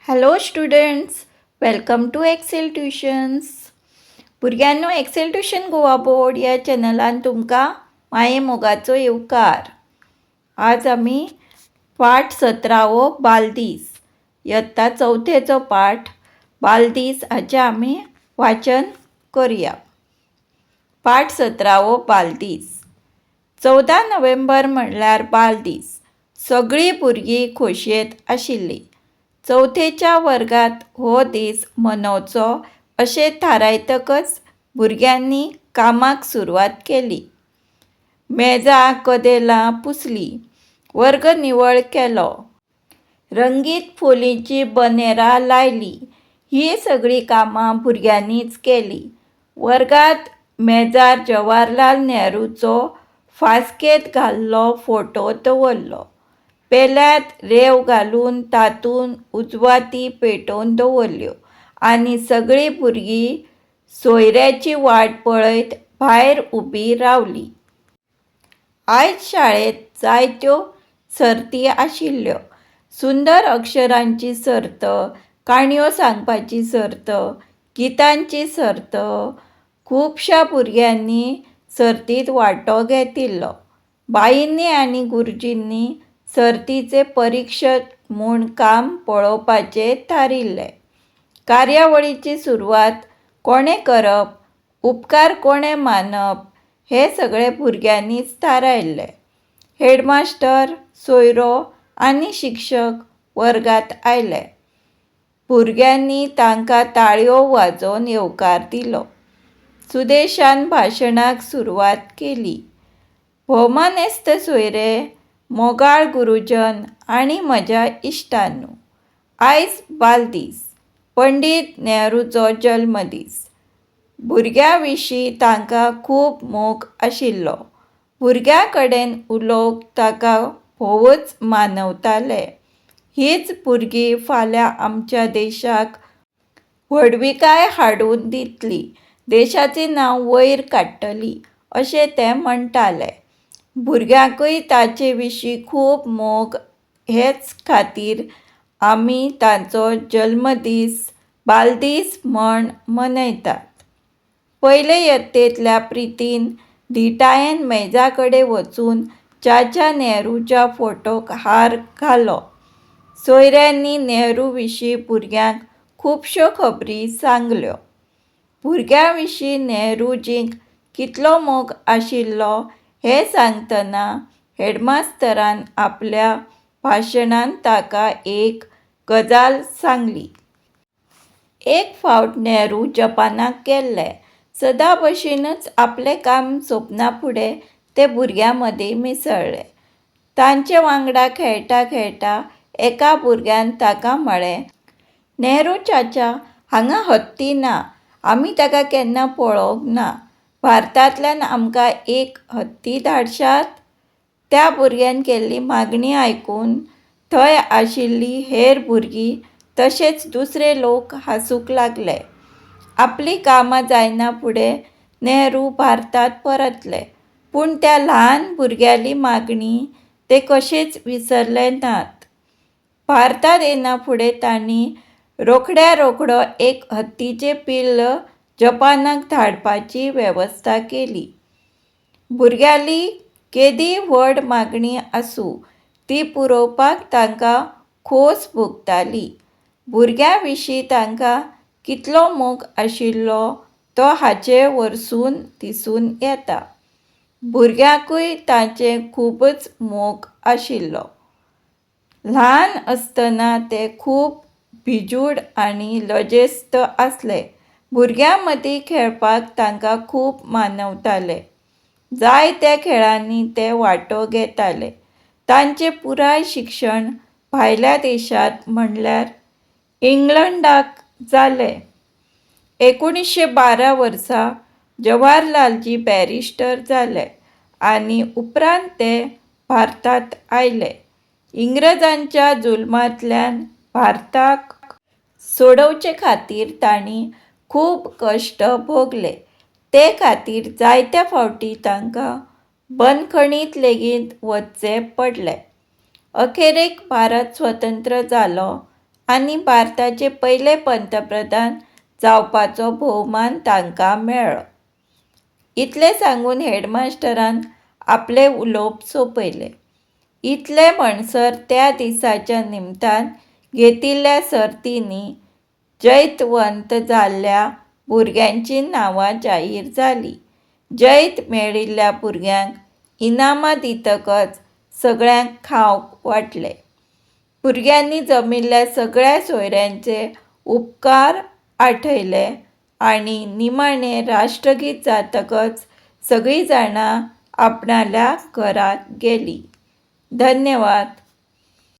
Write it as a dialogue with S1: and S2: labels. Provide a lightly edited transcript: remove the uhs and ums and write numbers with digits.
S1: Hello students, welcome to Excel Tuitions. भुरग्यांनो, Excel tuition Goa board ह्या चॅनलान तुमकां माये मोगाचो येवकार. आज आमी पाठ 17वो बालदीस, इयत्ता चवथेचो पाठ बालदीस हाचें आमी वाचन करुया. पाठ 17वो बालदीस. 14 नोव्हेंबर म्हणल्यार बालदीस. सगळीं भुरगीं खोशयेंत आशिल्लीं. चवथेच्या वर्गांत हो दीस मनोवचो अशें थारायतकच भुरग्यांनी कामाक सुरवात केली. मेजां कदेलां पुसलीं, वर्ग निवळ केलो, रंगीत फोलींचीं बनेरां लायलीं. हीं सगळीं कामां भुरग्यांनीच केलीं. वर्गांत मेजार जवाहरलाल नेहरूचो फास्केंत घाल्लो फोटो दवरलो. पेल्यांत रेंव घालून तातूंत उजवाती पेटोवन दवरल्यो आनी सगळीं भुरगीं सोयऱ्याची वाट पळयत भायर उबीं रावलीं. आयज शाळेंत जायत्यो सर्ती आशिल्ल्यो. सुंदर अक्षरांची सर्त, काणयो सांगपाची सर्त, गितांची सर्त. खुबश्या भुरग्यांनी सर्तींत वांटो घेतिल्लो. बाईंनी आनी गुरुजींनी सर्तीचे परिक्षक म्हूण काम पळोवपाचें थारिल्लें. कार्यावळीची सुरवात कोणें करप, उपकार कोणें मानप हें सगळें भुरग्यांनीच थारायल्लें. हेडमास्तर, सोयरो आनी शिक्षक वर्गांत आयले. भुरग्यांनी तांकां ताळयो वाजोवन येवकार दिलो. सुदेशान भाशणाक सुरवात केली. भोवमानेस्त सोयरे, मोगाळ गुरुजन आनी म्हज्या इश्टांनो, आयज बालदीस, पंडीत नेहरूचो जल्मदीस. भुरग्यां विशीं तांकां खूब मोग आशिल्लो. भुरग्यां कडेन उलोवंक ताका भोवच मानवतालें. हींच भुरगीं फाल्यां आमच्या देशाक व्हडविकाय हाडून दितलीं, देशाचें नांव वयर काडटलीं अशें ते म्हणटाले. भुरग्यांकूय ताचे विशीं खूब मोग. हेच खातीर आमी तांचो जल्मदीस बालदीस म्हूण मनयतात. पयले यत्तेंतल्या प्रितीन धिटायेन मेजा कडेन वचून चाचा नेहरूच्या फोटोक हार घालो. सोयऱ्यांनी नेहरू विशीं भुरग्यांक खुबश्यो खबरी सांगल्यो. भुरग्यां विशीं नेहरूजींक कितलो मोग आशिल्लो हें सांगतना हेडमास्तरान आपल्या भाशणांत ताका एक गजाल सांगली. एक फावट नेहरू जपानाक गेल्ले. सदां भशेनच आपलें काम सोंपना फुडें ते भुरग्यां मदीं मिसळ्ळे. तांचे वांगडा खेळटां खेळटां एका भुरग्यान ताका म्हळें, नेहरू चाचा, हांगा हत्ती ना. आमी ताका केन्ना पळोवंक ना. भारतांतल्यान आमकां एक हत्ती धाडशात? त्या भुरग्यान केल्ली मागणी आयकून थंय आशिल्लीं हेर भुरगीं तशेंच दुसरे लोक हांसूंक लागले. आपलीं कामां जायना फुडें नेहरू भारतांत परतले. पूण त्या ल्हान भुरग्याली मागणी ते कशेच विसरले नात. भारतांत येना फुडें तांणी रोखड्या रोखडो एक हत्तीचें पिल्ल जपानाक धाडपाची वेवस्था केली. भुरग्यांली केदीय व्हड मागणी आसूं, ती पुरोवपाक तांकां खोस भोगताली. भुरग्यां विशीं तांकां कितलो मोग आशिल्लो तो हाचे वरसून दिसून येता. भुरग्यांकूय तांचे खुबच मोग आशिल्लो. ल्हान आसतना ते खूब भिजूड आनी लजेस्त आसले. भुरग्यां मदीं खेळपाक तांकां खूब मानवतालें. जायत्या खेळांनी ते वांटो घेताले. तांचें पुराय शिक्षण भायल्या देशांत म्हणल्यार इंग्लंडाक जालें. 1912 वर्सा जवाहरलालजी बॅरिस्टर जाले आनी उपरांत ते भारतांत आयले. इंग्रजांच्या जुलमांतल्यान भारताक सोडोवचे खातीर तांणी खूब कश्ट भोगले. ते खातीर जायत्या फावटी तांकां बंदखणींत लेगीत वचचें पडलें. अखेरेक भारत स्वतंत्र जालो आनी भारताचे पयले पंतप्रधान जावपाचो भोवमान तांकां मेळ्ळो. इतलें सांगून हेडमास्टरान आपलें उलोवप सोंपयलें. इतले म्हणसर त्या दिसाच्या निमतान घेतिल्ल्या सर्तींनी जैतवंत जाल्ल्या भुरग्यांचीं नांवां जाहीर जालीं. जैत मेळिल्ल्या भुरग्यांक इनामां दितकच सगळ्यांक खावंक वांटलें. भुरग्यांनी जमिल्ल्या सगळ्या सोयऱ्यांचे उपकार आठयले आनी निमाणें राष्ट्रगीत जातकच सगळीं जाणां आपणाल्या घरा गेलीं. धन्यवाद.